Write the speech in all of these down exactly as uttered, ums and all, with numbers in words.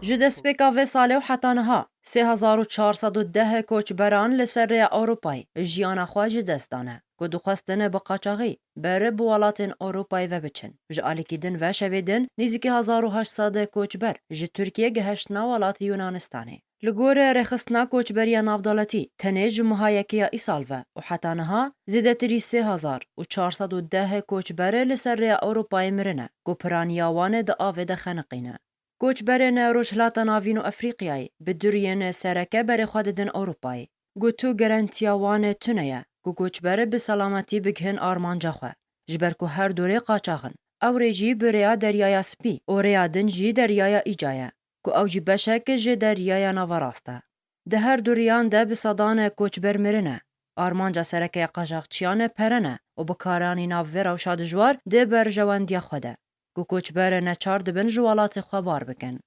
Ji destpêka vê salê û heta niha sê hezar û çar sed û deh koçberan li ser rêya Ewropayê jiyana xwe ji dest dane, ku dixwestin bi qaçaxî ber bi welatên Ewropayê ve biçin. Ji alîkî din ve şevê din nêzîkî hezar û heşt sed koçber ji Tirkiyê gehiştine welatê Yunanistanê. Li gor rêxistina koçberiya navdewletî, tenê ji meha yekê ya îsal ve û heta niha zêdetirî sê hezar û çar sed û deh koçber li ser rêya Ewropayê mirine, ku piraniya wan di avê de xeniqîne. Koçberên Rojhilata Navîn û Efrîqyayê bi duriyên sereke berê xwe didin Ewropayê. Gotu garantiya wan tune ye ku koçber bi selametî bigihin armanca xwe, ji ber ku her du rê qaçax in. Ew rê jî bi rêya Deryaya Spî û rêya din jî Deryaya Îca ye, ku ew jî beşek ji Deryaya Naverast e. Di her du riyan de bi sedan koçber mirine. Armanca sereke ya qaçaxçiyan pere ne û bi karanîna vê rewşa dijwar di berjewendiya xwe de, ku koçber neçar dibin ji welatê xwe bar bikin.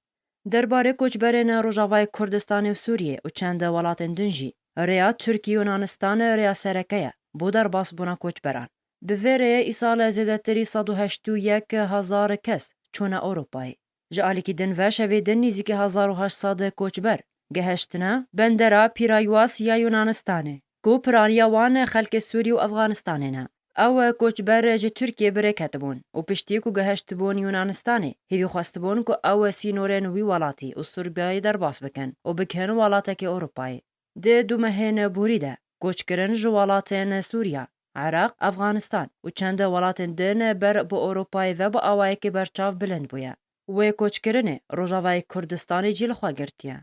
Derbarê koçberên Rojavayê Kurdistanê û Sûriyê û çend welatên din jî, rêya Tirkî-Yunanistan rêya sereke ye bo derbasbûna koçberan. Bi vê rêyê îsal zêdetirî sed û heşt û yek hezar kes çûne Ewropayê. Ji alîkî din ve şevê din nêzîkî hezar û heşt sed koçber gehiştine bendera Pîraywas ya Yunanistanê, ku piraniya wan xelkê Sûrî û Efxanistanê ne. Ew koçber ji Tirkiyê bi rê ketibûn û piştî ku gehiştibûn Yunanistanê, hêvî xwestibûn ku ew sînorên wî welatî û Sûriyeyê derbas bikin û bigihin welatekî Ewropayê. Di du mehên borî de koçkirin ji welatên Sûriya, Iraq, Efxanistan û çend welatên din ber bi Ewropayê ve bi awayekî berçav bilind bûye. Wê koçkirinê Rojavayê Kurdistanê jî li xwe girtiye.